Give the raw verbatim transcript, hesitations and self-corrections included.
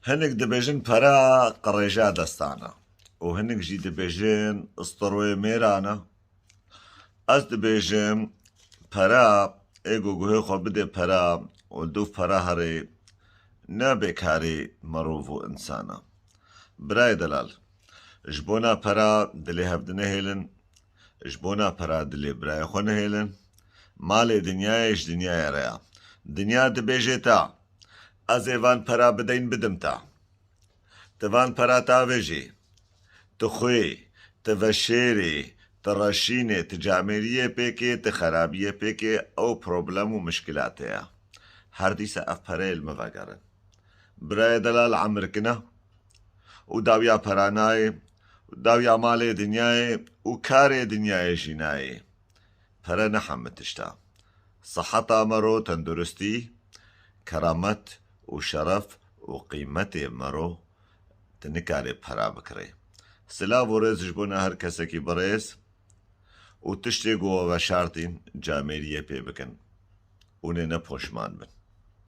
Hinek dibêjin pera qirêja destan e û hinek jî dibêjin istirwê mêran e. Ez dibêjim pera, ê ku guhê xwe bidê pera û li dûv pera herê, ne bêkarî merov û însan e. Birayê delal, ji bona pera dilê hev dinehêlin, ji bona pera dilê birayê xwe nehêlin. Malê dinyayê ji dinyayê re ya. Dinya dibêjê te, ez ê van pera bideyn bidim te. Ti van pera tavêjî, ti xwê, ti veşêrî, ti reşînê, ti camêriyê pêkê, ti xerabiyê pêkê, ew problem û mişkilatê ye. Her dîsa ev pereyê li min vegerin. Birayê delal emir kine û dawiya pera nayê, dawiya malê dinyayê û karê dinyayê jî nayê. Pere ne hemî tişt e. Siheta mero, tenduristî, keramet û şeref û qîmetê mero tu nikarê pera bikirê. Silav û rêz ji bona her kesekî birêz û tiştê ku we veşartîn camêriyê pê bikin û nê ne poşman bin.